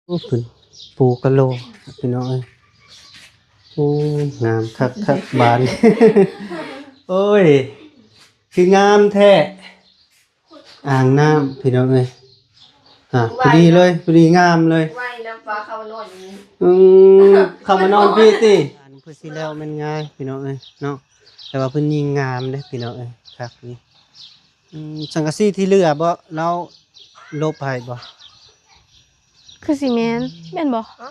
ໂອ້ ເພິ່ນປູກະໂລພີ່ນ້ອງເອີຍ. ໂອ້ ງາມຄັກໆ ບາດນີ້ ໂອ້ຍ ຄືງາມແທ້. ອ່າງນ້ຳພີ່ນ້ອງເອີຍ ອ່າ ພໍດີເລີຍ ພໍດີງາມເລີຍ. ວ່າຍນ້ຳປາເຂົ້າມານອນຢູ່ນີ້. ອືມ ເຂົ້າມານອນພີ້ຕິ. ເພື່ອຊິແລ້ວແມ່ນງ່າຍພີ່ນ້ອງເອີຍເນາະ ແຕ່ວ່າເພິ່ນຍິງງາມເດ້ພີ່ນ້ອງເອີຍ ຄັກນີ້. ອືມ ສັງກະສີທີ່ເຫຼືອບໍ່ ລາວລົບໃຫ້ບໍ່? ຄືຊິແມ່ນ ແມ່ນບໍ່? ຮະ?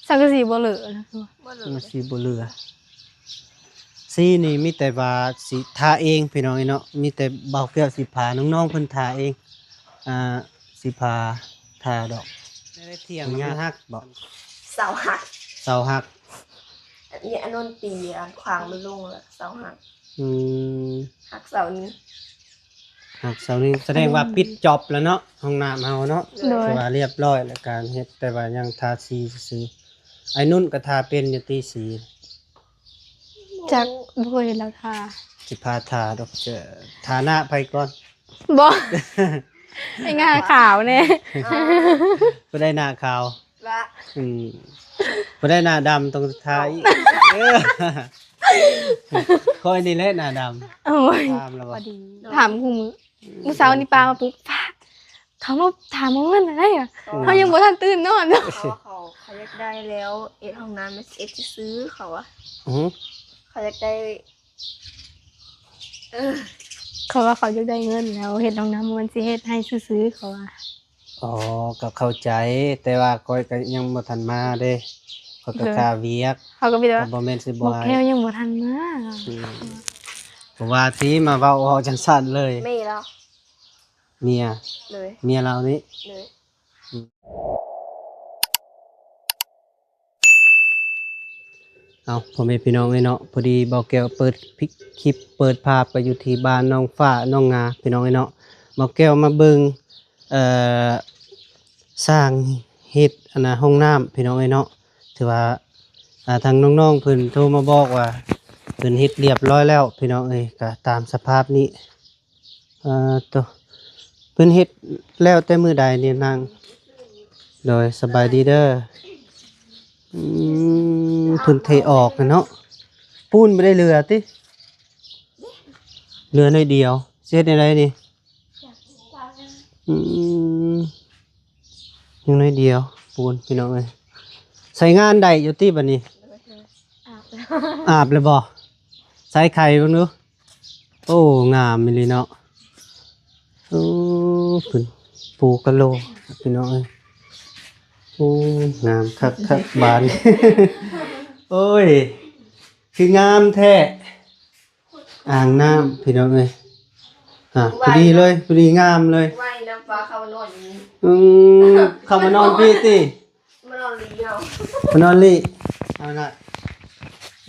ສັງກະສີບໍ່ເຫຼືອນະ ຄືວ່າ ບໍ່ເຫຼືອ ສັງກະສີບໍ່ເຫຼືອ. ສີນີ້ມີແຕ່ວ່າຊິທາເອງພີ່ນ້ອງເອີຍເນາະ ມີແຕ່ບ່າວແກ້ວຊິພານ້ອງໆເພິ່ນທາເອງ. ອ່າ ຊິພາທາດອກ. ໄດ້ຖຽງມັນຫັກບໍ່? ເສົາຫັກ ເສົາຫັກ. ອັນນີ້ ອັນນັ້ນຕີ ອັນຂວາງມັນລົງແລ້ວ ເສົາຫັກ. ອືມ ຫັກເສົານີ້ ຫັກເສົານີ້ ສະແດງວ່າ ອືມ ປິດຈອບແລ້ວເນາະ ຫ້ອງນ້ຳເຮົາເນາະ. ໂດຍ ຖືວ່າລຽບຮ້ອຍແລ້ວ ການເຮັດ ແຕ່ວ່າຍັງທາສີຊື່ໆ. ໄອ້ນຸ່ນກໍທາເປັນຢູ່ຕິສີ? ຈັກ ບໍ່ເຄີຍເຫັນລາວທາ. ຊິພາທາດອກ ຈະທາໜ້າໃຜກ່ອນ? ບໍ່ ໃຫ້ໜ້າຂາວແດ່. ເອີ ຜູ້ໃດໜ້າຂາວ? ລະ ອືມ ຜູ້ໃດໜ້າດຳຕ້ອງທາອີກ. ເອີ ຂ້ອຍນີ້ແຫຼະໜ້າດຳ. ໂອ້ຍ ຖາມແລ້ວບໍ່? ຖາມຄູ່ມື້. ມື້ເຊົ້ານີ້ປ້າມາປຸກ ປ້າ ເຂົາມາຖາມເອົາເງິນໄດ້ຫວາ? ອືມ ເຮົາຍັງບໍ່ທັນຕື່ນນອນເນາະ. ເຂົາ ເຂົາ ເຂົາຢາກໄດ້ແລ້ວ ເຮັດຫ້ອງນ້ຳ ເຮັດຊື່ໆ ເຂົາວ່າ. ອື ເຂົາຢາກໄດ້ ເອີ ເຂົາວ່າເຂົາຢາກໄດ້ເງິນແລ້ວ ເຮັດຫ້ອງນ້ຳ ມັນຊິເຮັດໃຫ້ຊື່ໆ ເຂົາວ່າ. ອໍ ກໍເຂົ້າໃຈ ແຕ່ວ່າຂ້ອຍກໍຍັງບໍ່ທັນມາເດ້ ຂ້ອຍກໍຄາວຽກ. ເຂົາກໍມີແຕ່ວ່າ ບໍ່ແມ່ນຊິບໍ່ໃຫ້ ແກ້ວຍັງບໍ່ທັນມາ. ອືມ ບໍ່ວ່າຕິ ມາເວົ້າເວົ້າຈັ່ງຊັ້ນເລີຍ. ແມ່ລາວ ເມຍ ໂດຍ ເມຍລາວນີ້ ໂດຍ. ເອົາ ພໍ່ແມ່ພີ່ນ້ອງເອີຍເນາະ ພໍດີບ່າວແກ້ວເປີດຄລິບ ເປີດພາບ ກໍຢູ່ທີ່ບ້ານໜອງຟ້າ ໜອງງາ ພີ່ນ້ອງເອີຍເນາະ. ບ່າວແກ້ວມາເບິ່ງ ເອີ ຊ່າງເຮັດ ອັນນ່າ ຫ້ອງນ້ຳ ພີ່ນ້ອງເອີຍເນາະ. ຖືວ່າ ອ່າ ທາງນ້ອງໆເພິ່ນໂທມາບອກວ່າ ເພິ່ນເຮັດລຽບຮ້ອຍແລ້ວ ພີ່ນ້ອງເອີຍ ກໍຕາມສະພາບນີ້. ເອີ ໂຕ ເພິ່ນເຮັດແລ້ວແຕ່ມື້ໃດນີ້ນາງ? ໂດຍ ສະບາຍດີເດີ. ອືມ ເພິ່ນເທອອກແລ້ວເນາະ ປູນບໍ່ໄດ້ເຫຼືອຕິ? ເຫຼືອໜ້ອຍດຽວ ຊິເຮັດແນວໃດນີ້? ອືມ ຍັງໜ້ອຍດຽວ ປູນ ພີ່ນ້ອງເອີຍ. ໃຊ້ງານໄດ້ຢູ່ຕິບັດນີ້? ອາບແລ້ວ ອາບແລ້ວບໍ່? ໃສ່ໄຂ່ເບິ່ງດູ. ໂອ້ ງາມອີ່ຫຼີເນາະ. ໂອ້ ເພິ່ນປູກະໂລ ພີ່ນ້ອງເອີຍ. ໂອ້ ງາມຄັກໆ ບາດນີ້ ໂອ້ຍ ຄືງາມແທ້. ອ່າງນ້ຳ ພີ່ນ້ອງເອີຍ ອ່າ ພໍດີເລີຍ ພໍດີງາມເລີຍ. ວ່າຍນ້ຳປາເຂົ້າມານອນຢູ່ນີ້. ອືມ ເຂົ້າມານອນພີ້ຕິ? ມານອນລີເຮົາ ມານອນລີ. ເອົານະ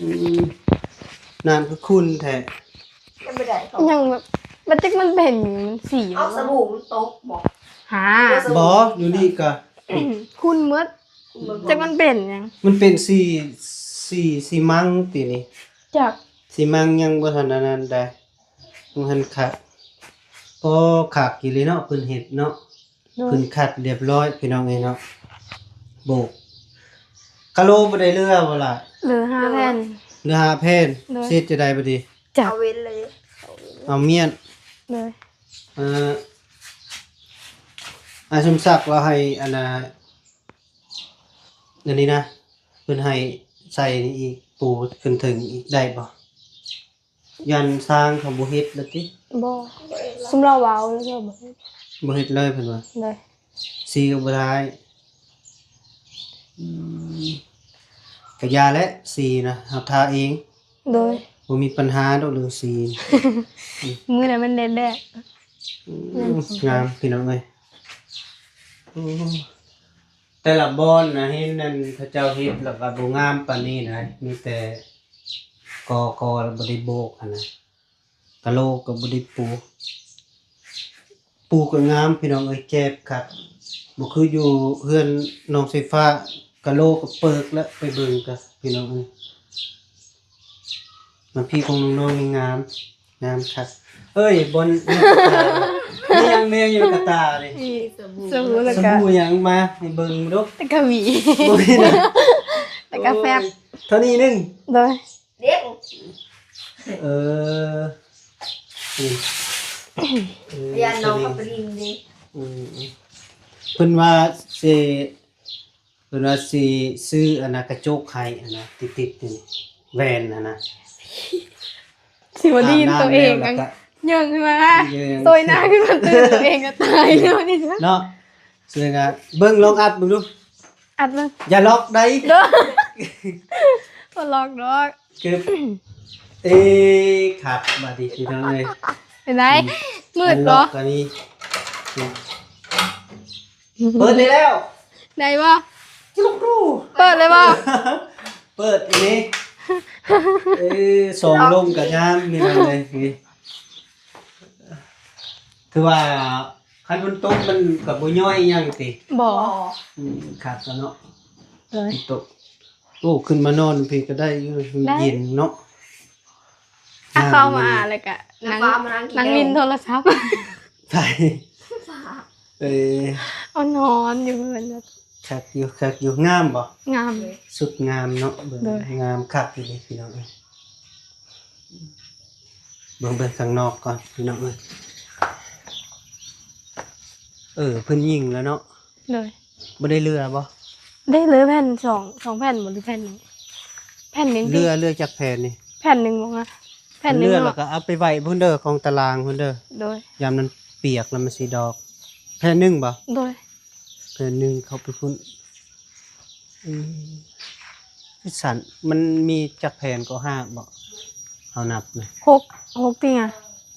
ອືມ ນ້ຳຄືຂຸ່ນແທ້. ຍັງບໍ່ໄດ້ເຂົາ ຍັງແບບ ບໍ່ຈັກມັນເປັນຫຍັງ ມັນສີ ເອົາ ບໍ່ ສະບູມັນຕົກບໍ່? ຫາ ບໍ່ ຢູ່ນີ້ກໍ ຂຸ່ນໝົດ ຂຸ່ນໝົດ ຈັກມັນເປັນຫຍັງ. ມັນເປັນສີ ສີ ສີມັງຕິນີ້? ຈັກ ສີມັງ ຍັງບໍ່ທັນອັນນັ້ນໃດ. ບໍ່ທັນຂັດ. ໂອ້ ຄັກອີ່ຫຼີເນາະ ເພິ່ນເຮັດເນາະ. ໂດຍ ເພິ່ນຂັດລຽບຮ້ອຍ ພີ່ນ້ອງເອີຍເນາະ. ໂບກ ກະໂລບໍ່ໄດ້ເຫຼືອບໍ່ລະ? ເຫຼືອຫ້າແຜ່ນ ເຫຼືອຫ້າແຜ່ນ. ໂດຍ ຊິເຮັດຈັ່ງໃດບັດນີ້? ຈັກ ເອົາເວັນເລີຍ ເອົາເວັນ ເອົາມ້ຽນ. ໂດຍ ເອີ ອ້າຍສົມສັກລາວໃຫ້ອັນນ່າ ອັນນີ້ນະ ເພິ່ນໃຫ້ໃສ່ນີ້ອີກ ປູຂຶ້ນເທິງອີກໄດ້ບໍ່? ຢ້ານຊ່າງເຂົາບໍ່ເຮັດລະຕິ? ບໍ່ ຊຸມລາວເວົ້າແລ້ວ ເຂົາບໍ່ເຮັດ ບໍ່ເຮັດເລີຍເພິ່ນວ່າ. ໂດຍ ສີກໍບໍ່ໄດ້. ອືມ ກະຢ່າແຫຼະ ສີນະ ເຮົາທາເອງ. ໂດຍ ບໍ່ມີປັນຫາດອກເລື່ອງສີ. ມື້ໃດມັນແດດໆ. ອືມ ງາມ ພີ່ນ້ອງເອີຍ. ໂອ້ ແຕ່ລະບ່ອນນະ ເຫັນນັ້ນເຂົາເຈົ້າເຮັດແລ້ວກໍບໍ່ງາມປານນີ້ນະ ມີແຕ່ກໍ່ໆ ແລ້ວບໍ່ໄດ້ໂບກຫັ້ນນະ. ກະໂລກໍບໍ່ໄດ້ປູ ປູກໍງາມ ພີ່ນ້ອງເອີຍ ແຈບຄັກ ບໍ່ຄືຢູ່ເຮືອນນ້ອງໄຟຟ້າ ກະໂລກໍເປີກແລ້ວ ໄປເບິ່ງກະ ພີ່ນ້ອງເອີຍ. ມາພີ້ຂອງນ້ອງໆນີ້ງາມ. ງາມຄັກ. ເອີຍ ບ່ອນ ແນວຢູ່ໃນກະຕ່ານີ້ ມີຫຍັງແນວຢູ່ໃນກະຕ່ານີ້? ມີ ມີສະບູ ສະບູ ແລ້ວກະ ສະບູຫຍັງ ມາໃຫ້ເບິ່ງດູ. ແລ້ວກະຫວີ ໂອ້ຍນະ ແລ້ວກະແຟັບ. ໂອ້ຍ ເທົ່ານີ້ໜຶ່ງ? ໂດຍ. ເດັກ ເອີ ນີ້ ເອີ ຢ້ານນ້ອງເອົາໄປຫຼິ້ນເດ້. ອືມ ເພິ່ນວ່າຊິ ເພິ່ນວ່າຊິຊື້ອັນນະກະຈົກໃຫ້ ອັນນະ ຕິດໆ ນີ້ ແວ່ນຫັ້ນນະ. ຊິບໍ່ໄດ້ຍິນໂຕເອງ ອາບນ້ຳແລ້ວ ອັນ ແລ້ວກະ ເຢິງຂຶ້ນມາ ເຢິງ ໂຕຍໜ້າຂຶ້ນມາຕື່ນໂຕເອງກະຕາຍແລ້ວນີ້ເນາະ. ເຊິ່ງ ອາ ເບິ່ງ ລອງອັດເບິ່ງດູ. ອັດເບິ່ງ. ຢ່າລັອກໃດ. ໂດຍ. ບໍ່ລັອກດອກ. ກຶບ ເອີ ຄັກບາດນີ້ພີ່ນ້ອງເອີຍ. ເປັນໃດ? ອືມ ມືດບໍ່? ອັນລັອກກະມີ. ເປີດໄດ້ແລ້ວ. ໄດ້ບໍ່? ຈຸກຣູ ເປີດເລີຍບໍ່? ເປີດອີ່ຫຼີ. ເອີ ສອງລົມກະງາມ ພີ່ນ້ອງເອີຍ. ນີ້ ຖືວ່າຄັນຝົນຕົກມັນກະບໍ່ຍ້ອຍຫຍັງຕິ? ບໍ່. ອືມ ຄັກແລ້ວເນາະ. ໂດຍ. ຝົນຕົກ ໂອ້ ຂຶ້ນມານອນພີ້ກະໄດ້ຢູ່ ໄດ້ ເຢັນເນາະ. ອ່ະ ງາມ ເຂົ້າມາ ແລ້ວກະນັ່ງ ນັ່ງຫຼິ້ນໂທລະສັບ. ໄປ ເອີ ເອົານອນຢູ່ເຮືອນ. ຄັກຢູ່ ຄັກຢູ່. ງາມບໍ່? ງາມ. ສຸດງາມເນາະ. ເບິ່ງ ໂດຍ ງາມຄັກອີ່ຫຼີພີ່ນ້ອງເອີຍ. ເບິ່ງ ເບິ່ງຂ້າງນອກກ່ອນພີ່ນ້ອງເອີຍ. ເອີ ເພິ່ນຍິງແລ້ວເນາະ. ໂດຍ. ບໍ່ໄດ້ເຫຼືອບໍ່? ໄດ້ເຫຼືອແຜ່ນສອງ ສອງແຜ່ນບໍ່ ຫຼືແຜ່ນໜຶ່ງ? ແຜ່ນໜຶ່ງ. ເຫຼືອ ເຫຼືອຈັກແຜ່ນນີ້? ແຜ່ນໜຶ່ງບໍ່? ແຜ່ນໜຶ່ງ ເຫຼືອແລ້ວກະເອົາໄປໄວ້ພຸ້ນເດີ ຂອງຕາລາງພຸ້ນເດີ. ໂດຍ. ຍາມມັນປຽກແລ້ວມັນຊິດອກ. ແຜ່ນໜຶ່ງບໍ່? ໂດຍ. ແຜ່ນໜຶ່ງເຂົ້າໄປພຸ້ນ. ອືມ ຄືຊັ້ນ ມັນມີຈັກແຜ່ນກໍ? ຫ້າບໍ່? ເຮົານັບນະ ຫົກ ຫົກຕິງະ?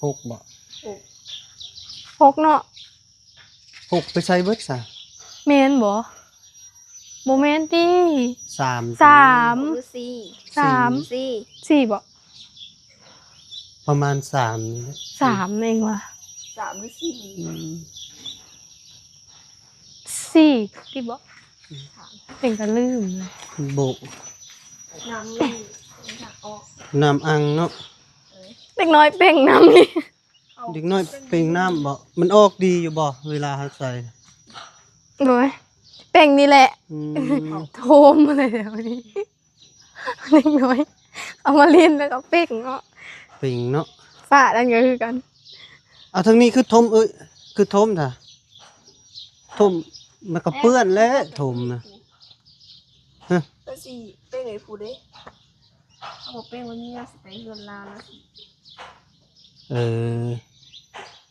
ຫົກບໍ່? ຫົກເນາະ. ຫົກໄປໃສເບິດຊະ? ແມ່ນບໍ່? ບໍ່ແມ່ນຕິ? ສາມ ສາມ ຫຼືສີ່? ສາມ ສີ່ ສີ່ບໍ່? ປະມານສາມນີ້ແຫຼະ. ສາມເອງວ່າ ສາມຫຼືສີ່? ອືມ ສີ່ຕິບໍ່? ອືມ ເປັນກະລືມເລີຍ. ໂບະ ນ້ຳນີ້ ນ້ຳອອກ ນ້ຳອັ່ງເນາະ. ເອີ ເດັກນ້ອຍເປັ່ງນ້ຳນີ້. ເດັກນ້ອຍເປັ່ງນ້ຳບໍ່? ມັນອອກດີຢູ່ບໍ່ ເວລາເຮົາໃສ່? ໂດຍ ເປັ່ງນີ້ແຫຼະ. ອືມ ໂທມແລ້ວນີ້. ເດັກນ້ອຍເອົາມາຫຼິ້ນແລ້ວກະເປັ່ງເນາະ. ເປັ່ງເນາະ. ຝານັ້ນກະຄືກັນ. ເອົາ ທາງນີ້ຄືຖົມ ເອີຍ ຄືຖົມທະ ຖົມ ມັນກະເປື້ອນແຫຼະ ຖົມນະ. ຮະ ກະຊິເປັ່ງໃຫ້ຜູ້ເດ້. ເອົາ ເປັ່ງວັນນີ້ລະຊິໄປເຮືອນລາວລະ. ເອີ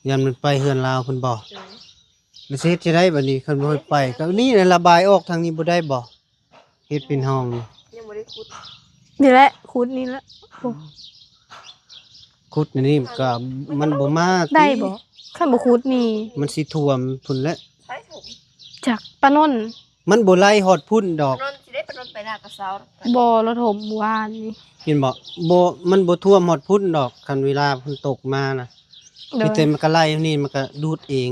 ຢ້ານມັນໄປເຮືອນລາວພຸ້ນບໍ່? ໂດຍ. ລະຊິເຮັດຈັ່ງໃດບາດນີ້ ຄັນບໍ່ໃຫ້ໄປ? ກະນີ້ລະ ລະບາຍອອກທາງນີ້ບໍ່ໄດ້ບໍ່? ເຮັດເປັນຫ້ອງ ຍັງບໍ່ໄດ້ຂຸດ. ນີ້ແຫຼະ ຂຸດນີ້ແຫຼະ. ໂອ້ ຂຸດນີ້ກະມັນບໍ່ມາຕິ ໄດ້ບໍ່? ຄັນບໍ່ຂຸດນີ້ ມັນຊິຖ້ວມພຸ້ນແຫຼະ. ໃຜຖົມ? ຈັກ ປານົນ. ມັນບໍ່ໄຫຼຮອດພຸ້ນດອກ. ປານົນຊິໄດ້ ປານົນໄປນາກະເຊົາ. ບໍ່ ລະຖົມມື້ວານນີ້ ເຫັນບໍ່? ບໍ່ ມັນບໍ່ຖ້ວມຮອດພຸ້ນດອກ ຄັນເວລາຝົນຕົກມານະ. ໂດຍ. ມີແຕ່ມັນກະໄຫຼນີ້ ມັນກະດູດເອງ.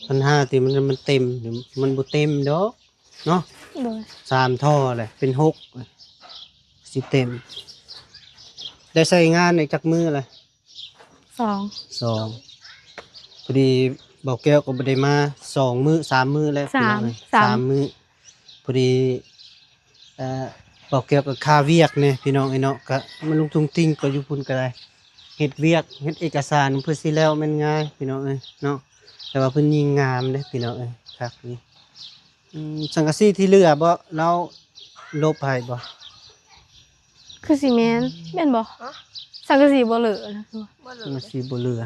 ບັນຫາທີ່ມັນ ມັນເຕັມ ມັນບໍ່ເຕັມດອກເນາະ. ໂດຍ. ສາມທໍ່ແຫຼະ ເປັນຫົກ ຊິເຕັມ. ໄດ້ໃຊ້ງານໄດ້ຈັກມື້ລະ? ສອງ ສອງ. ພໍດີບ່າວແກ້ວກໍບໍ່ໄດ້ມາສອງມື້ ສາມມື້ແລ້ວ ສາມ ພີ່ນ້ອງເອີຍ ສາມ ສາມມື້. ພໍດີ ເອີ ບ່າວແກ້ວກໍຄາວຽກແດ່ພີ່ນ້ອງເອີຍເນາະ ກະມາລົງທຸງຕິ່ງກໍຢູ່ພຸ້ນກໍໄດ້ ເຮັດວຽກເຮັດເອກະສານເພື່ອຊິແລ້ວແມ່ນງ່າຍພີ່ນ້ອງເອີຍເນາະ. ແຕ່ວ່າເພິ່ນຍິງງາມເດ້ພີ່ນ້ອງເອີຍ ຄັກນີ້. ອືມ ສັງກະສີທີ່ເຫຼືອບໍ່? ລາວລົບໃຫ້ບໍ່? ຄືຊິແມ່ນ ແມ່ນບໍ່? ຮະ? ສັງກະສີບໍ່ເຫຼືອນະ ຄືວ່າ ສັງກະສີບໍ່ເຫຼືອ.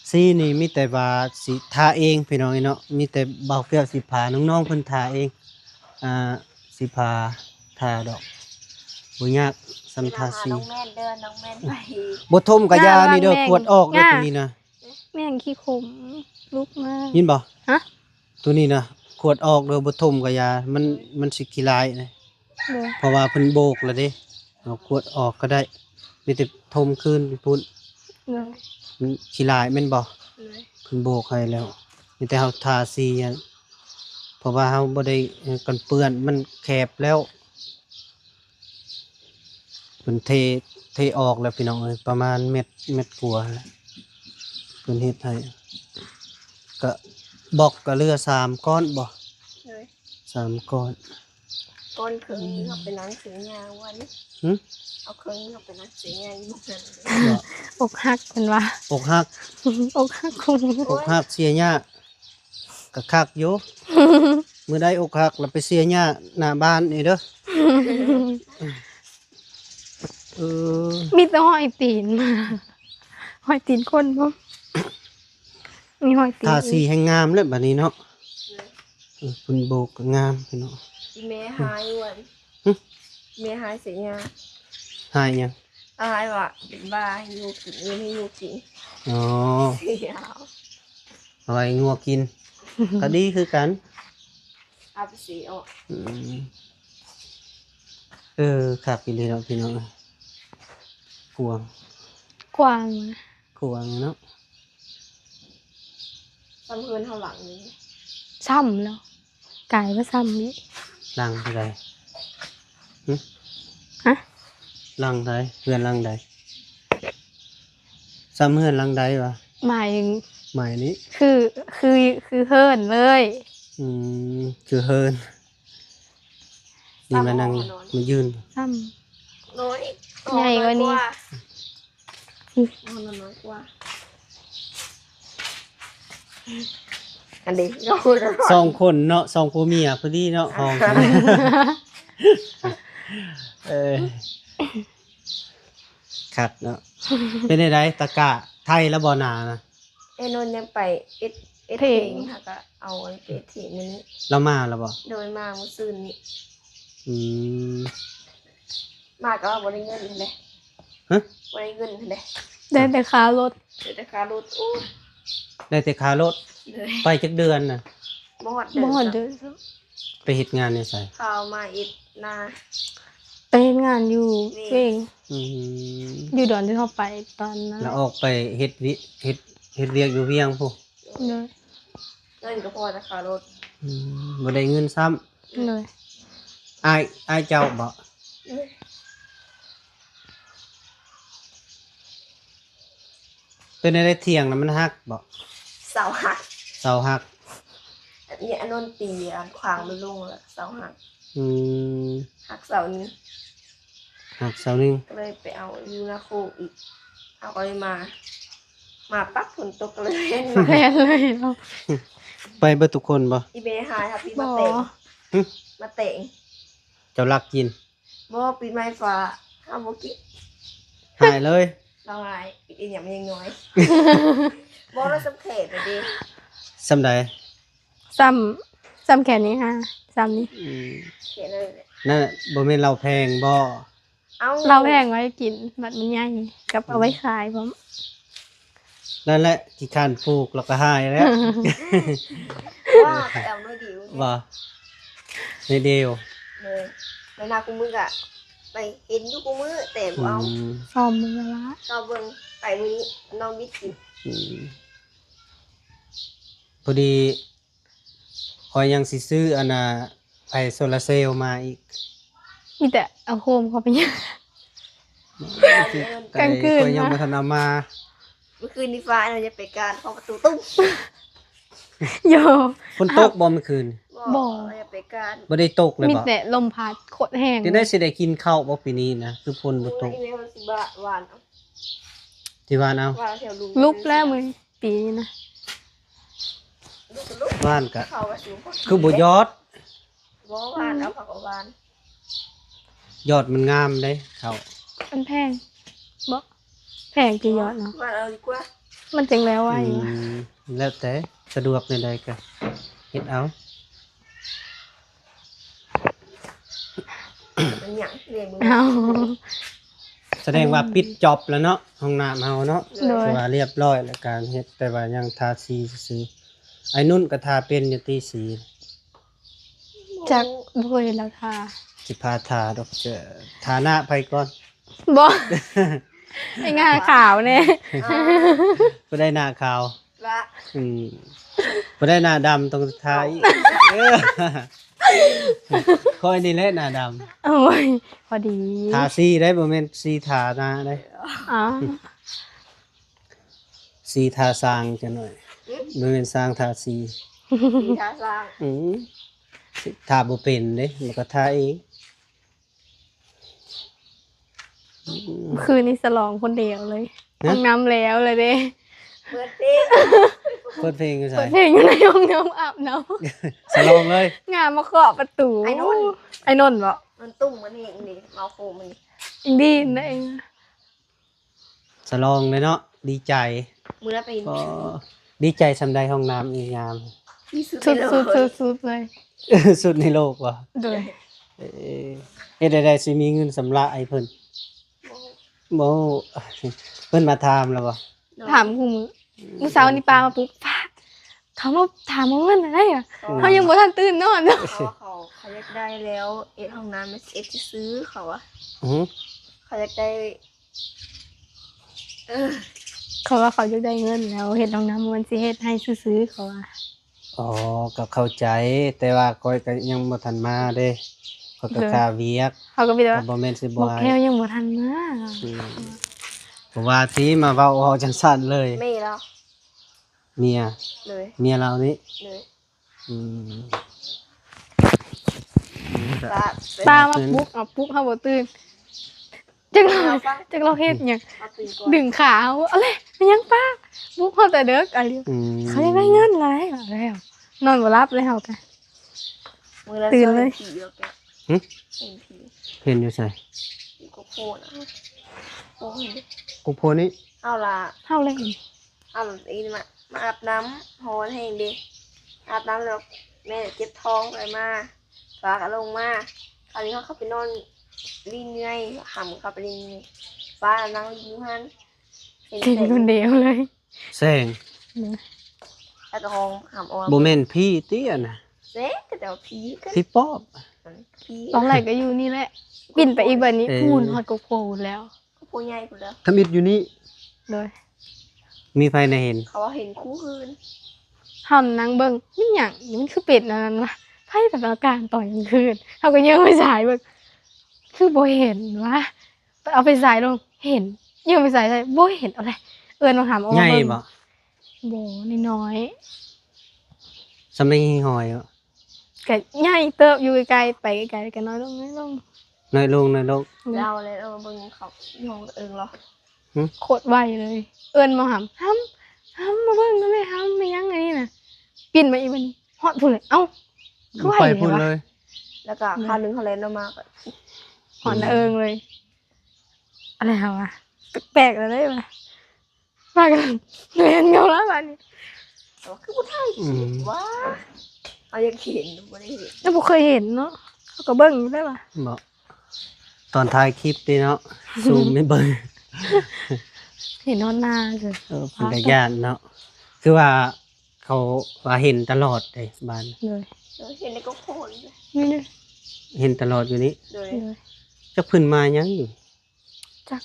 ສີນີ້ມີແຕ່ວ່າຊິທາເອງພີ່ນ້ອງເອີຍເນາະ ມີແຕ່ບ່າວແກ້ວຊິພານ້ອງໆເພິ່ນທາເອງ. ອ່າ ຊິພາທາດອກ ບໍ່ຍາກສ່ຳທາສີ. ນ້ອງແມ່ນເດີ ນ້ອງແມ່ນໄປ ບໍ່ຖົມກະຢ່ານີ້ເດີ ຂວດອອກເດີ ໂຕນີ້ນະ. ແມ່ງຂີ້ຂົມລຸກມາ ຍິນບໍ່? ຮະ? ໂຕນີ້ນະ ຂວດອອກເດີ ບໍ່ຖົມກະຢ່າ ມັນ ມັນຊິຂີ້ລາຍເດ້. ໂດຍ. ເພາະວ່າເພິ່ນໂບກແລ້ວເດ້ ເອົາຂວດອອກກະໄດ້ ມີແຕ່ຖົມຄືນພຸ້ນ. ໂດຍ. ມັນຂີ້ລາຍແມ່ນບໍ່? ໂດຍ. ເພິ່ນໂບກໃຫ້ແລ້ວ ມີແຕ່ເຮົາທາສີ ເພາະວ່າເຮົາບໍ່ໄດ້ ເອີ ກັນເປື້ອນ ມັນແຄບແລ້ວ. ເພິ່ນເທ ເທ ເທອອກແລ້ວພີ່ນ້ອງເອີຍ ປະມານເມັດ ເມັດກວ່າແຫຼະ ເພິ່ນເຮັດໃຫ້ ກະບລັອກກະເຫຼືອສາມກ້ອນບໍ່? ໂດຍ ສາມກ້ອນ ກ້ອນເຄິ່ງນີ້ເຮົາໄປລ້າງເສຍຫຍ້າວັນ ຫຶ? ເອົາເຄິ່ງນີ້ເຮົາໄປລ້າງເສຍຫຍ້າຢູ່ໝ່ອງນັ້ນ ບໍ່? ອົກຫັກເພິ່ນວ່າ ອົກຫັກ ອົກຫັກຄຸນ ອົກຫັກເສຍຫຍ້າ ກະຄັກຢູ່ ມື້ໃດອົກຫັກລະໄປເສຍຫຍ້າໜ້າບ້ານນີ້ເດີ ເອີ ມີແຕ່ຮອຍຕີນມາ ຮອຍຕີນຄົນບໍ່? ມີຮອຍຕີນ ທາສີແຮ່ງງາມແລ້ວບາດນີ້ເນາະ ເອີ ເພິ່ນໂບກກະງາມພີ່ນ້ອງ ອີແມ່ຫາຍຢູ່ ຫຶ? ແມ່ຫາຍເສຍຫຍ້າ ຫາຍຫຍັງ? ອ້າຍວ່າເປັນບ້າ ໃຫ້ຫຍ້າກິນ ເອີ ໃຫ້ຫຍ້າກິນ ອໍ ເອົາໄວ້ງົວກິນ ກະດີຄືກັນ ເອົາໄປສີອອກ ອືມ ເອີ ຄັກອີ່ຫຼີເນາະພີ່ນ້ອງ ກວ້າງ ກວ້າງ ກວ້າງເນາະ ສ່ຳເຮືອນເຮົາຫຼັງນີ້ ສ່ຳແລ້ວ ກາຍວ່າສ່ຳນີ້ ຫຼັງເທົ່າໃດ? ຫຶ? ຮະ? ຫຼັງໃດ? ເຮືອນຫຼັງໃດ? ສ່ຳເຮືອນຫຼັງໃດວະ? ໝາຍ ໝາຍນີ້ ຄື ຄື ຄືເຮືອນເລີຍ ອືມ ຄືເຮືອນ ນີ້ມານັ່ງ ສ່ຳ ມາຢືນ ສ່ຳ ນ້ອຍ ໃຫຍ່ກວ່ານີ້ ນ້ອຍກວ່າ ອັນນີ້ ສອງຄົນເນາະ ສອງຜົວເມຍພໍດີເນາະ ຫ້ອງ ເອີ ຄັກເນາະ ເປັນໃດ ຕະກະໄຖແລ້ວບໍ່ນານະ? ເອນົນຍັງໄປເອັດ ເອັດເພງ ເພງ ຫາກະເອົາອັນໄປເຮັດເພງມື້ນີ້ ລາວມາແລ້ວບໍ່? ໂດຍ ມາມື້ຊືນນີ້ ອືມ ມາກະວ່າບໍ່ໄດ້ເງິນເດ້ ຮະ? ບໍ່ໄດ້ເງິນເດ້ ໄດ້ແຕ່ຄ່າລົດ ໄດ້ແຕ່ຄ່າລົດ ໂອ້ ໄດ້ແຕ່ຄ່າລົດ ໂດຍ ໄປຈັກເດືອນນະ? ບໍ່ຮອດເດືອນ ບໍ່ຮອດເດືອນຊ້ຳ ໄປເຮັດງານຢູ່ໃສ? ເຂົາມາເຮັດນາ ໄປເຮັດງານຢູ່ວຽງ ວຽງ ອືມ ຢູ່ດອນທີ່ເຮົາໄປຕອນນັ້ນ ແລ້ວອອກໄປເຮັດວຽກ ເຮັດ ເຮັດວຽກຢູ່ວຽງພຸ້ນ ໂດຍ ເງິນກະພໍແຕ່ຄ່າລົດ ອືມ ບໍ່ໄດ້ເງິນຊ້ຳ ໂດຍ ອ້າຍ ອ້າຍເຈົ້າບໍ? ໂດຍ ເປັນແນວໃດ ຖຽງນະມັນຫັກບໍ? ເສົາຫັກ ເສົາຫັກ ອັນນີ້ ອັນນັ້ນຕີ ອັນຂວາງມັນລົງແລ້ວເສົາຫັກ ອືມ ຫັກເສົາໜຶ່ງ ຫັກເສົາໜຶ່ງ ກະເລີຍໄປເອົາຢູ່ນາໂຄກອີກ ເຮົາກະເລີຍມາ ມາປັບຝົນຕົກກະເລີຍແລ່ນມາ ແລ່ນເລີຍເນາະ ໄປເບິດທຸກຄົນບໍ? ອີແມ່ຫາຍຫາປີມາແຕ່ງ ຫຶ? ມາແຕ່ງ ເຈົ້າລັກກິນ ບໍ່ ປີໃໝ່ຟ້າ ເຮົາບໍ່ກິນ ຫາຍເລີຍ ລາວຫາຍ ກິນອີ່ຫຍັງມັນຍັງນ້ອຍ ບໍ່ ລາວສ່ຳແຂນເລີຍເດ້ ສ່ຳໃດ? ສ່ຳ ສ່ຳແຂນນີ້ຫາ ສ່ຳນີ້ ອືມ ແຂນນັ້ນແຫຼະ ນັ້ນບໍ່ແມ່ນເຫຼົ້າແພງບໍ? ເອົ້າ ເຫຼົ້າແພງໄວ້ກິນ ບັດມັນໃຫຍ່ ກັບເອົາໄວ້ຂາຍພ້ອມ ນັ້ນແຫຼະ ຂີ້ຄ້ານປູກແລ້ວກະຫາຍແລ້ວ ວ່າແຕ່ໜ້ອຍດຽວ ວ່າໜ້ອຍດຽວ ເອີ ແມ່ນາຄູ່ມື້ກະໄປເຫັນຢູ່ຄູ່ມື້ ແຕ່ບໍ່ເອົາ ອືມ ຊອມເບິ່ງລະ ຊອມເບິ່ງ ໄປມື້ນີ້ນ້ອງບິດກິນ ອືມ ພໍດີ ຂ້ອຍຍັງຊິຊື້ອັນນ່າ ໄຟໂຊລາເຊວມາອີກ ມີແຕ່ເອົາໂຄມເຂົ້າໄປ ກາງຄືນ ຂ້ອຍຍັງບໍ່ທັນເອົາມາ ມື້ຄືນນີ້ຟ້າອັນນັ້ນ ຢ່າໄປການ ເຂົ້າປະຕູຕຸ້ມ ໂຢ ຝົນຕົກບໍ່ມື້ຄືນ? ບໍ່ ບໍ່ ຢ່າໄປການ ບໍ່ໄດ້ຕົກເລີຍບໍ່? ມີແຕ່ລົມພັດໂຄດແຮງ ຈັ່ງໃດຊິໄດ້ກິນເຂົ້າບໍ່ປີນີ້ນະ ຄືຝົນບໍ່ຕົກ? ໂອ້ຍ ແມ່ວ່າຊິຫວ່ານເອົາ ຊິຫວ່ານເອົາ ຫວ່ານແຖວລຸ່ມ ລຸກແລ້ວມື້ ປີນີ້ນະ ຫວ່ານກະຄືບໍ່ຢອດ ບໍ່ຫວ່ານເອົາ ເຂົາກະຫວ່ານ ຢອດມັນງາມເດ້ເຂົ້າ ມັນແພງ ບໍ່ ແພງຕິຢອດເນາະ ຫວ່ານເອົາດີກວ່າ ມັນຈັ່ງແລ້ວໄວ ອືມ ແລ້ວແຕ່ສະດວກແນວໃດກະເຮັດເອົາ ເອົາ ສະແດງວ່າປິດຈອບແລ້ວເນາະ ຫ້ອງນ້ຳເຮົາເນາະ ໂດຍ ຖືວ່າລຽບຮ້ອຍແລ້ວ ການເຮັດ ແຕ່ວ່າຍັງທາສີຊື່ໆ ໄອ້ນຸ່ນກະທາເປັນຢູ່ຕິສີ ຈັກ ບໍ່ເຄີຍເຫັນລາວທາ ຊິພາທາດອກ ເຈີ ທາໜ້າໃຜກ່ອນ? ບໍ່ ໄອ້ງາຂາວແນ່ ຜູ້ໃດໜ້າຂາວ? ລະ ອືມ ບໍ່ໄດ້ໜ້າດຳຕ້ອງທາອີກ ເອີ ຂ້ອຍນີ້ແຫຼະໜ້າດຳ. ໂອ້ຍ ພໍດີ ທາສີໄດ້ ບໍ່ແມ່ນສີທາໜ້າໄດ້. ອໍ ສີທາສ້າງຈັກໜ້ອຍ. ບໍ່ແມ່ນສ້າງທາສີ ສີທາສ້າງ. ອື ທາບໍ່ເປັນເດ້ ມັນກໍທາເອງ. ຄືນນີ້ສະຫຼອງຄົນດຽວເລີຍ. ຮະ? ຫ້ອງນ້ຳແລ້ວລະເດ້. ເປີດເພງ ເປີດເພງຢູ່ໃສ? ເປີດເພງຢູ່ໃນຫ້ອງນ້ຳອາບນ້ຳ. ສະຫຼອງເລີຍ. ຫຍ້າມາເຄາະປະຕູ. ໄອ້ນົນ ໄອ້ນົນບໍ? ມັນຕຸ້ມມັນເອງນີ້ ເມົາໂຄມມັນນີ້ ອີ່ດີນເດ້. ສະຫຼອງເລີຍເນາະ ດີໃຈ. ມື້ນັ້ນໄປ ອໍ ດີໃຈສ່ຳໃດ ຫ້ອງນ້ຳນີ້ງາມ ທີ່ສຸດໃນໂລກ ສຸດໆ ສຸດໆ ເລີຍ. ສຸດໃນໂລກບໍ? ໂດຍ. ເອີ ເຮັດໃດໄດ້ຊິມີເງິນຊຳລະໃຫ້ເພິ່ນ? ບໍ່ ບໍ່. ເພິ່ນມາຖາມແລ້ວບໍ? ໂດຍ. ຖາມຄູ່ມື້. ອືມ ມື້ເຊົ້ານີ້ປ້າມາປຸກ ປ້າ ເຂົາມາຖາມເອົາເງິນໄດ້ຫວາ? ອໍ ເຮົາຍັງບໍ່ທັນຕື່ນນອນເນາະ. ເຂົາ ເຂົາ ເຂົາຢາກໄດ້ແລ້ວ ເຮັດຫ້ອງນ້ຳ ເຮັດຊື່ໆ ເຂົາວ່າ. ອື ເຂົາຢາກໄດ້ ເອີ ເຂົາວ່າເຂົາຢາກໄດ້ເງິນແລ້ວ ເຮັດຫ້ອງນ້ຳມັນຊິເຮັດໃຫ້ຊື່ໆ ເຂົາວ່າ. ອໍ ກໍເຂົ້າໃຈ ແຕ່ວ່າຂ້ອຍກໍຍັງບໍ່ທັນມາເດ້ ຂ້ອຍກໍ ໂດຍ ຄາວຽກ. ເຂົາກໍມີແຕ່ວ່າ ກໍບໍ່ແມ່ນຊິບໍ່ໃຫ້ ແກ້ວຍັງບໍ່ທັນມາ. ອືມ ບໍ່ວ່າຕິ ມາເວົ້າເວົ້າຈັ່ງຊັ້ນເລີຍ. ແມ່ລາວ ເມຍ ໂດຍ ເມຍລາວນີ້. ໂດຍ. ອືມ ປ້າ ປ້າມາປຸກ ເອົາປຸກເຮົາບໍ່ຕື່ນ ຈັກລາວ ຈັກລາວເຮັດຫຍັງ ດຶງຂາເຮົາ. ເອົາເລີຍ ແມ່ນຫຍັງປ້າ ປຸກເຮົາແຕ່ເດິກ. ອືມ ເຂົາຢາກໄດ້ເງິນຫຼາຍ ແລ້ວນອນບໍ່ຫຼັບເລີຍເຮົາກະ ມື້ລະຕື່ນເລີຍ. ຫຶ? ເຫັນຜີ ເຫັນຢູ່ໃສ? ຢູ່ກົກໂພນະ ໂອ້ຍ ກົກໂພນີ້. ເອົາລະ ເຮົາເລີຍເຫັນ ເອົາອີ່ມາ ມາອາບນ້ຳ ຮ້ອນແຮງເດ້ ອາບນ້ຳແລ້ວແມ່ເຈັບທ້ອງ ເລີຍມາ ຟ້າກໍລົງມາ. ຄາວນີ້ເຮົາເຂົ້າໄປນອນຫຼິ້ນເມື່ອຍ ຫຳເຂົ້າໄປຫຼິ້ນ ຟ້ານັ່ງຫຼິ້ນຢູ່ຫັ້ນ ເຫັນ ເຫັນຄົນດຽວເລີຍ. ແສງ ແລ້ວກໍຮ້ອງຫຳອອກມາ ບໍ່ແມ່ນຜີຕິອັນນະ? ແສງ ກໍແຕ່ວ່າຜີຄືກັນ ຜີປອບ ຜີ. ຕອນແລກກໍຢູ່ນີ້ແຫຼະ ປິ່ນໄປອີກບາດນີ້ ເອີ ພຸ້ນ ຮອດກົກໂພພຸ້ນແລ້ວ ກໍຜູ້ໃຫຍ່ພຸ້ນແລ້ວ ທຳອິດຢູ່ນີ້. ໂດຍ. ມີໃຜແນ່ເຫັນ? ເຂົາວ່າເຫັນຄູ່ຄືນ ເຮົານັ່ງເບິ່ງ ມັນຫຍັງ ມັນຄືເປັນອັນນັ້ນວະ ໃຜປະການຕອນກາງຄືນ. ເຮົາກໍເຍີ້ງໄຟສາຍເບິ່ງ ຄືບໍ່ເຫັນວະ ເອົາໄຟສາຍລົງ ເຫັນ ເຍີ້ງໄຟສາຍໃສ່ ບໍ່ເຫັນ. ເອົາແຫຼະ ເອີ້ນບັກຫຳອອກມາເບິ່ງ. ໃຫຍ່ບໍ່? ບໍ່ ນ້ອຍໆ ສ່ຳໄດ້ຫີຫອຍບໍ່? ກະໃຫຍ່ເຕີບຢູ່ ໃກ້ໆ ໄປໄກໆ ກະນ້ອຍລົງ ນ້ອຍລົງ ນ້ອຍລົງ ນ້ອຍລົງ. ເຮົາແລ້ວເບິ່ງເຂົາຢູ່ຫ້ອງເອີງເລາະ ຫຶ? ໂຄດໄວເລີຍ ເອີ້ນມາຫຳ ຫຳ ຫຳ ມາເບິ່ງນຳແດ່ ຫຳ ແມ່ນຫຍັງອັນນີ້ນະ. ປິ່ນມາອີກບາດນີ້ ຮອດພຸ້ນເລີຍ ເອົ້າ ຄືໄວ ໄປພຸ້ນເລີຍ ແລ້ວກະ ອືມ ຄາວໜຶ່ງເຂົາແລ່ນອອກມາ ກໍຮອດໜ້າເອີງເລີຍ. ອືມ ອັນນັ້ນຫາວ່າ ແປກໆ ແລ້ວເດ້ວ່າ ພາກັນແລ່ນເຂົ້າລະບາດນີ້ ແຕ່ວ່າຄືບໍ່ຖ່າຍຄລິບ ອືມ ຫວາ ເຮົາຢາກເຫັນ ບໍ່ໄດ້ເຫັນ ເຮົາບໍ່ເຄີຍເຫັນເນາະ ເຮົາກໍເບິ່ງຢູ່ແລ້ວວ່າ ບໍ່ ຕອນຖ່າຍຄລິບຕິເນາະ ຊູມໃຫ້ເບິ່ງ ເຫັນຮອດໜ້າເລີຍ. ເອີ ເປັນຕາຢ້ານເນາະ ຄືວ່າເຂົາວ່າເຫັນຕະຫຼອດເດ້ບ້ານ ໂດຍ ເອີ ເຫັນໃນກົກໂພນີ້ ນີ້ເດ້ ເຫັນຕະຫຼອດຢູ່ນີ້ ໂດຍ ໂດຍ. ຈັກເພິ່ນມາຫຍັງຢູ່ ຈັກ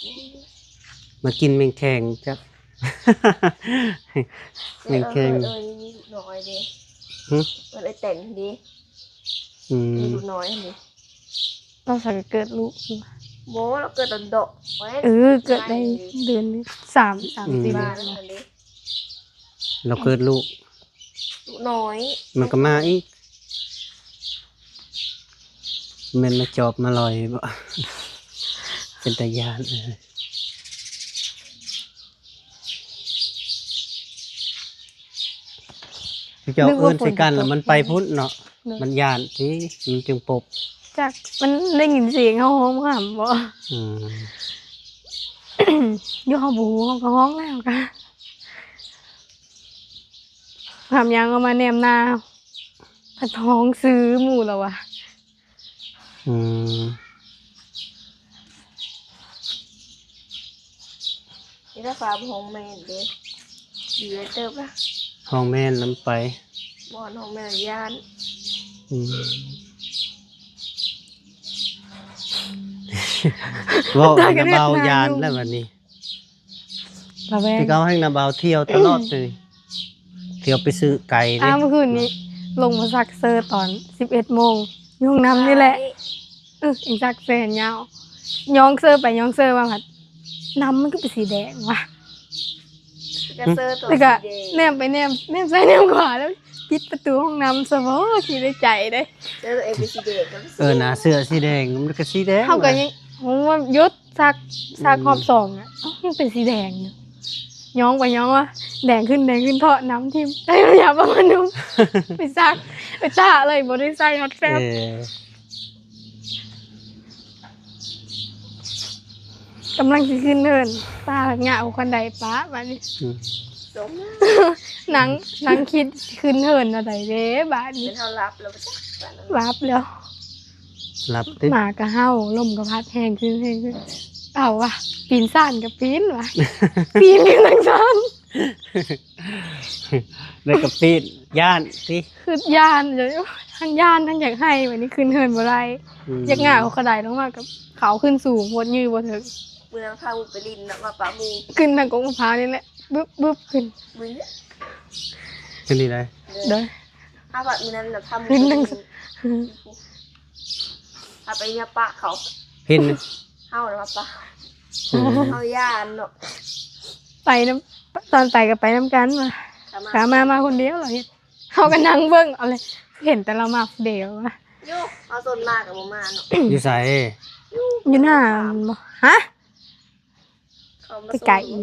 ມາກິນແມງແຄງຈັກ ແມງແຄງ. ເອີ ເອີ ເອີ ນີ້ລູກນ້ອຍເດ້ ຫຶ? ເອີ ເອີ ແຕ່ງເດ້ ອືມ ມີລູກນ້ອຍນີ້ ລາວໃສ່ເກີດລູກ ບໍ່ ລາວເກີດດອນດອກ ເອີ ເກີດໄດ້ເດືອນສາມ ສາມ ອືມ ສີ່ເດືອນ ລາວເກີດລູກ ລູກນ້ອຍ ມັນກໍມາອີກ ແມ່ນມາຈອບມາລອຍບໍ? ເປັນຕາຢ້ານ ເອີ ເຈົ້າເອີ້ນໃສ່ກັນແລ້ວມັນໄປພຸ້ນເນາະ ໂດຍ ມັນຢ້ານຕິ ມັນຈຶ່ງປົບ ຈັກ ມັນໄດ້ຍິນສຽງເຮົາຮ້ອງຫຳບໍ? ອືມ ຢູ່ເຮົາບໍ່ຮູ້ ເຮົາກໍຮ້ອງແລ້ວກະ ຫຳຍັງເອົາມາແນມໜ້າ ພັດຮ້ອງຊື່ໝູ່ລະວະ. ອືມ ນີ້ລະຟ້າຫ້ອງແມ່ນເດ້ ດີເຕີບລະ ຫ້ອງແມ່ນນຳໄປ ບໍ່ ຫ້ອງແມ່ນຢ້ານ ອືມ ເວົ້າໃຫ້ນ້າບ່າວຢ້ານແລ້ວບັດນີ້ ລະແວງ ທີ່ເຂົາໃຫ້ນ້າບ່າວທ່ຽວຕະຫຼອດເລີຍ ທ່ຽວໄປຊື້ໄກ່ເດ້ ອ້າວ ມື້ຄືນນີ້ ລົງມາຊັກເຊີຕອນສິບເອັດໂມງ ຢູ່ຫ້ອງນ້ຳນີ້ແຫຼະ. ເອີ ເອງຊັກເຊີແຂນຍາວ ຍ້ອງເຊີໄປຍ້ອງເຊີມາ ພັດນ້ຳມັນຄືເປັນສີແດງວະ. ກະເຊີຕົວ ແລ້ວກະ ສີແດງ ແນມໄປແນມ ແນມຊ້າຍແນມຂວາ ແລ້ວປິດປະຕູຫ້ອງນ້ຳຊະບໍ ຄິດໃນໃຈເດ້. ເຊີຕົວເອງເປັນສີແດງ ເອີ ໜ້າເສື້ອສີແດງ ມັນກະສີແດງ. ເຮົາກະຍັງ ໂອ້ ຢຸດ ຊັກ ຊັກຮອບສອງອະ ເອົ້າ ຍັງເປັນສີແດງຢູ່. ຍ້ອງໄປຍ້ອງມາ ແດງຂຶ້ນແດງຂຶ້ນ ເທາະນ້ຳຖິ້ມ ໄດ້ຢາປະມານນຸ່ງ ໄປຊັກ ໄປຕາກເລີຍ ບໍ່ໄດ້ໃສ່ຮອດແຟັບ. ເອີ ກຳລັງຊິຂຶ້ນເຮືອນ ປ້າຫາກຍາກເອົາຄັນໄດປ້າບາດນີ້. ອືມ ນັ່ງ ນັ່ງຄິດຊິຂຶ້ນເຮືອນແນວໃດເດ້ບາດນີ້. ເປັນເຮົາຫຼັບແລ້ວບໍ່ຈັກ ຫຼັບແລ້ວ. ຫຼັບຕິ ໝາກະເຫົ່າ ລົມກະພັດແຮງຂຶ້ນ ແຮງຂຶ້ນ. ເອົາວະ ປີນຊານກະປີນວະ ປີນຂຶ້ນທາງຊານ ແລ້ວກະປີນ ຢ້ານຕິ ຄືຢ້ານຢູ່ ທັງຢ້ານທັງຢາກໄຫ້. ບາດນີ້ຂຶ້ນເຮືອນບໍ່ໄດ້. ອືມ ຢາກຫງາຍເອົາຂະໄດລົງມາ ກະເຂົາຂຶ້ນສູງໂພດ ຢື້ບໍ່ເຖິງ. ມື້ນັ້ນພາໝູ່ໄປຫຼິ້ນເນາະ ມາປະໝູ່ ຂຶ້ນທາງກົກມະພ້າວນີ້ແຫຼະ ບຶບໆ ຂຶ້ນ ບຶບ ຂຶ້ນນີ້ໄດ໋. ໂດຍ ພາບາດມື້ນັ້ນນະ ພາໝູ່ ຂຶ້ນ ໄປຫຼິ້ນ ພາໄປເມືອປະເຂົາ ເຫັນ ເຮົານະມາປະ ເອີ ເຮົາຢ້ານເນາະ ໄປນຳ ຕອນໄປກະໄປນຳກັນວ່າ ຂາມາ ຂາມາ ມາຄົນດຽວລະເຮັດ. ເຮົາກະນັ່ງເບິ່ງເອົາເລີຍ ເຫັນແຕ່ລາວມາຜູ້ດຽວວ່າ. ໂຍ ເຮົາຊົນມາກະບໍ່ມາເນາະ. ຢູ່ໃສ? ຢູ່ ຢູ່ໜ້າ ບໍ່ ຮະ? ເຂົາມາ ໄກໆ ສົ່ງ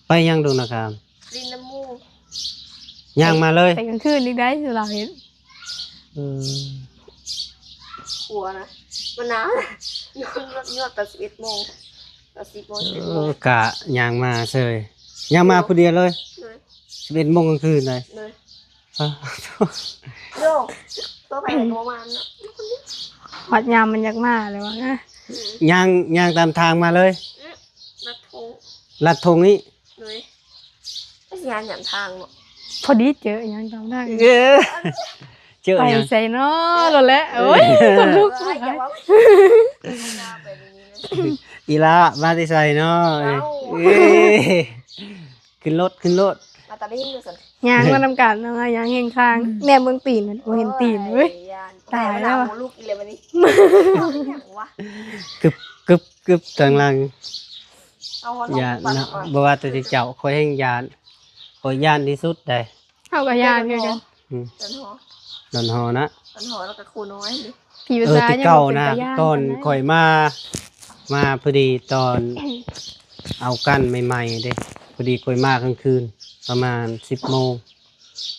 ໄປຫຍັງດົງນາຄາມ? ຫຼິ້ນນຳໝູ່ ຍ່າງມາເລີຍ ໄປກາງຄືນນີ້ໄດ໋ ລາວເຫັນ. ເອີ ຂົວນະ ມັນໜາວ ຍ້ອນ ຍ້ອນຕອນສິບເອັດໂມງ ຕອນສິບໂມງ ເອີ ສິບເອັດໂມງ ກະຍ່າງມາເຊີຍ ຍ່າງມາຜູ້ດຽວເລີຍ. ໂດຍ ສິບເອັດໂມງກາງຄືນໃດ໋. ໂດຍ ໂຍ ໂຕໄປກະບໍ່ມາເນາະ ຮອດຍາມມັນຢາກມາແລ້ວວ່າ. ອືມ ຍ່າງ ຍ່າງຕາມທາງມາເລີຍ. ອືມ ລັດທົ່ງ ລັດທົ່ງນີ້. ໂດຍ ໄປຊິຫາຫຍັງທາງເນາະ ພໍດີເຈີຫຍັງຕາມທາງ. ເອີ ເຈີຫຍັງ ໄປໃສເນາະ ໂລດແຫຼະ. ໂອ້ຍ ເອີ ຄົນລຸກ ອີ່ຫຼ້າມາແຕ່ໃສເນາະ. ເອີ ຂຶ້ນລົດ ຂຶ້ນລົດ ມາຕາລິງວ່າຊັ້ນ ຍ່າງມານຳກັນ ເອົາມາຍ່າງຮຽງຂ້າງ. ອືມ ແນມເບິ່ງຕີນ ບໍ່ເຫັນຕີນເວີຍ. ໂອ້ຍ ຕາຍແລ້ວ ແຕ່ວ່າໜ້າບໍ່ລຸກອີກແລ້ວບາດນີ້ ຫຍັງວະ ກຶບ ກຶບ ກຶບທາງຫຼັງ. ເອົາ ຢ້ານເນາະ ບໍ່ວ່າແຕ່ເຈົ້າ ຂ້ອຍແຮ່ງຢ້ານ ຂ້ອຍຢ້ານທີ່ສຸດໃດ໋. ເຮົາກະຢ້ານຄືກັນ. ອືມ ດອນຫໍ ດອນຫໍນະ ດອນຫໍ ແລ້ວກະຄູນ້ອຍ. ເອີ ແຕ່ເກົ່ານະ ຕອນຂ້ອຍມາ ມາພໍດີຕອນເອົາກັນໃໝ່ໆເດ້ ພໍດີຂ້ອຍມາກາງຄືນ ປະມານສິບໂມງ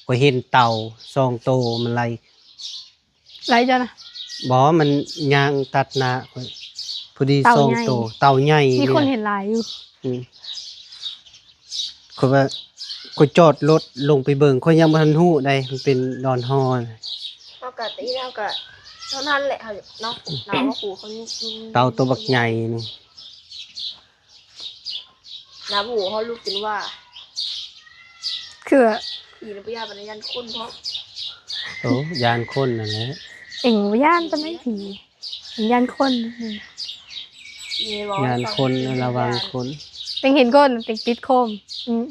ຂ້ອຍເຫັນເຕົ່າສອງໂຕ ມັນໄລ່ ໄລ່ເຈົ້ານະ. ບໍ່ ມັນຍ່າງຕັດໜ້າຂ້ອຍ ພໍດີສອງໂຕ ເຕົ່າໃຫຍ່ ມີຄົນເຫັນຫຼາຍຢູ່. ອືມ ຂ້ອຍວ່າ ຂ້ອຍຈອດລົດລົງໄປເບິ່ງ ຂ້ອຍຍັງບໍ່ທັນຮູ້ໃດ໋ ມັນເປັນດອນຫໍ. ເຮົາກະ ແຕ່ເຮົາກະເທົ່ານັ້ນແຫຼະ ເຮົາເນາະ ເຮົາບໍ່ຮູ້ ເຮົາ ເຕົ່າໂຕບັກໃຫຍ່ໜຶ່ງ ໜ້າບໍ່ຮູ້ ເຮົາລຸກຈົນວ່າ ຄື ຜີນະ ບໍ່ຢ້ານປານໃດ ຢ້ານຄົນພ້ອມ. ໂອ້ ຢ້ານຄົນນັ້ນແຫຼະ ເອງບໍ່ຢ້ານປານໃດຜີ ຢ້ານຄົນ ຢ້ານຄົນ ລະວັງຄົນ. ເອງເຫັນຄົນ ເອງປິດໂຄມ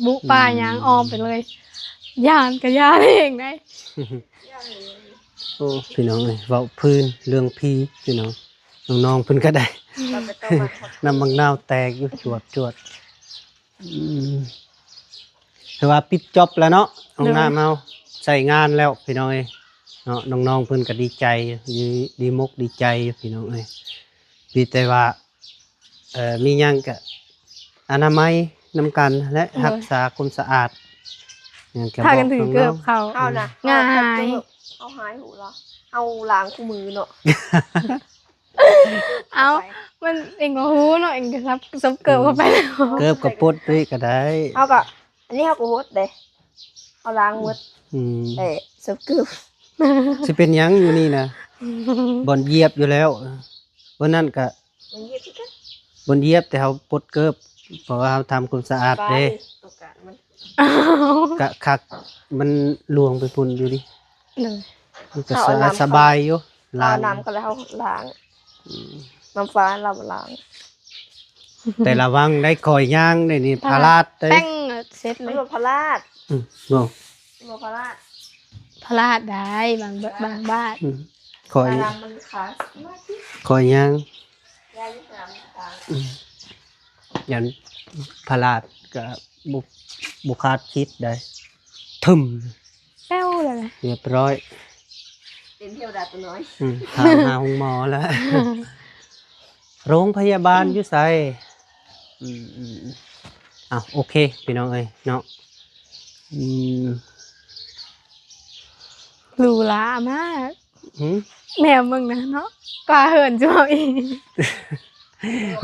ບຸປ່າ ອືມ ຍ່າງອ້ອມໄປເລີຍ ຢ້ານກະຢ້ານເອງໄດ໋. ໂອ້ ພີ່ນ້ອງເອີຍ ເວົ້າພື້ນເລື່ອງຜີ ພີ່ນ້ອງ ນ້ອງໆເພິ່ນກະໄດ້ ນ້ຳບັກນາວແຕກຢູ່ ຈວດໆ. ອືມ ຖືວ່າປິດຈອບແລ້ວເນາະ ຫ້ອງນ້ຳເຮົາ ໃຊ້ງານແລ້ວພີ່ນ້ອງເອີຍເນາະ. ນ້ອງໆເພິ່ນກະດີໃຈ ດີ ດີມົກດີໃຈຢູ່ພີ່ນ້ອງເອີຍ. ມີແຕ່ວ່າ ເອີ ມີຫຍັງກະອະນາໄມນຳກັນແຫຼະ ໂດຍ ຮັກສາຄວາມສະອາດ ຫຍັງກະ ພາກັນຖືເກີບເຂົ້າ ເຮົານະ ງ່າຍ ເຮົາຫາຍ ເຮົາຫາຍຫູລະ ເຮົາລ້າງຄູ່ມື້ເນາະ. ເອົ້າ ມັນເອງບໍ່ຮູ້ເນາະ ເອງກະສັບ ສັບເກີບເຂົ້າໄປແລ້ວ. ເກີບກະປົດໄວ້ກະໄດ້ ເຮົາກະ ອັນນີ້ເຮົາກະຫົດເດ້ ເຮົາລ້າງໝົດ. ອືມ ເອີ ສັບເກີບ ຊິເປັນຫຍັງຢູ່ນີ້ນະ ບ່ອນຢຽບຢູ່ແລ້ວ ບ່ອນນັ້ນກະ ບ່ອນຢຽບຄືກັນ ບ່ອນຢຽບ ແຕ່ເຮົາປົດເກີບ ເພາະວ່າເຮົາທຳຄວາມສະອາດເດ້ ໂອກາດມັນ ກະຄັກ ມັນລວງໄປພຸ້ນຢູ່ດິ. ໂດຍ ມັນກະ ເຮົາເອົານ້ຳ ສະບາຍຢູ່ ລ້າງ ເອົານ້ຳເຂົ້າແລ້ວເຮົາລ້າງ. ອືມ ນ້ຳຟ້າລາວບໍ່ລ້າງ. ແຕ່ລະວັງໄດ້ ຂ້ອຍຍ່າງໄດ້ນີ້ ພະລາດເດ້ ແປ້ງເສັດເລີຍ ມັນບໍ່ພະລາດ. ອືມ ບໍ່ ມັນບໍ່ພະລາດ. ພະລາດໄດ້ ບາງ ບາງບ້ານ ອືມ ຂ້ອຍ ພະລາດມັນຂາດມາຕິ ຂ້ອຍຍັງ ຍາຢູ່ສາມຂາດ ອືມ ຢ້ານພະລາດກໍບໍ່ ບໍ່ຄາດຄິດໄດ້ ທຶ່ມ ແປ້ວເລີຍນະ ຮຽບຮ້ອຍ ເປັນເທວດາຕົວນ້ອຍ ອືມ ຖາມຫາໂຮງໝໍແລ້ວ ໂຮງພະຍາບານ ອືມ ຢູ່ໃສ? ອືມໆໆ ເອົາ ໂອເຄ ພີ່ນ້ອງເອີຍເນາະ ອືມ ຫຼູຫຼາມາກ ຫືມ? ແນມເບິ່ງນະເນາະ ກວ່າເຮືອນຈຸເຮົາອີກ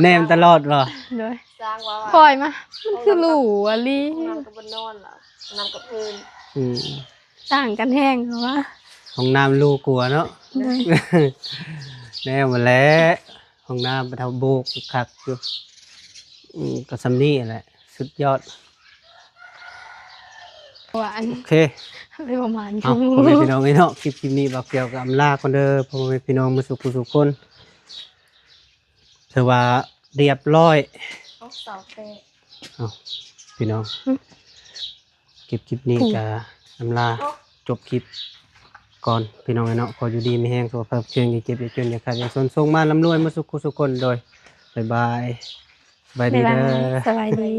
ແນມຕະຫຼອດບໍ່? ໂດຍ ສ້າງວ່າ ຄ່ອຍມາ ມັນຄືຫຼູອີ່ຫຼີ ຫ້ອງນ້ຳກໍບໍ່ນອນລະ ຫ້ອງນ້ຳກັບພື້ນ ອືມ ຕ່າງກັນແຮງເຂົາວ່າ ຫ້ອງນ້ຳຫຼູກວ່າເນາະ ໂດຍ ແນມຫັ້ນແຫຼະ ຫ້ອງນ້ຳປະເທົາໂບກຄັກຢູ່ ອືມ ກໍສ່ຳນີ້ແຫຼະ ສຸດຍອດ ວ່າອັນ ໂອເຄ ເລີຍປະມານ ເອົາ ພໍ່ແມ່ພີ່ນ້ອງເອີຍເນາະ ຄລິບ ຄລິບນີ້ບ່າວແກ້ວກໍອຳລາກ່ອນເດີ ພໍ່ແມ່ພີ່ນ້ອງໝົດສູ່ຜູ້ສູ່ຄົນ ຖືວ່າຮຽບຮ້ອຍ ອອກເສົາແຕກ ເອົາ ພີ່ນ້ອງ ຫຶ? ຄລິບ ຄລິບນີ້ ໂອ້ ກໍອຳລາ ໂອ້ ຈົບຄລິບກ່ອນ ພີ່ນ້ອງເອີຍເນາະ ຂໍຢູ່ດີມີແຮງ ສຸຂະພາບແຂງ ຢ່າເຈັບ ຢ່າຈົນ ຢ່າຂາດ ຢ່າຈົນ ສົ່ງມາລ່ຳລວຍ ໝົດສູ່ຜູ້ສູ່ຄົນ ໂດຍ ບາຍບາຍ ສະບາຍດີເດີ ບາຍບາຍ ສະບາຍດີ.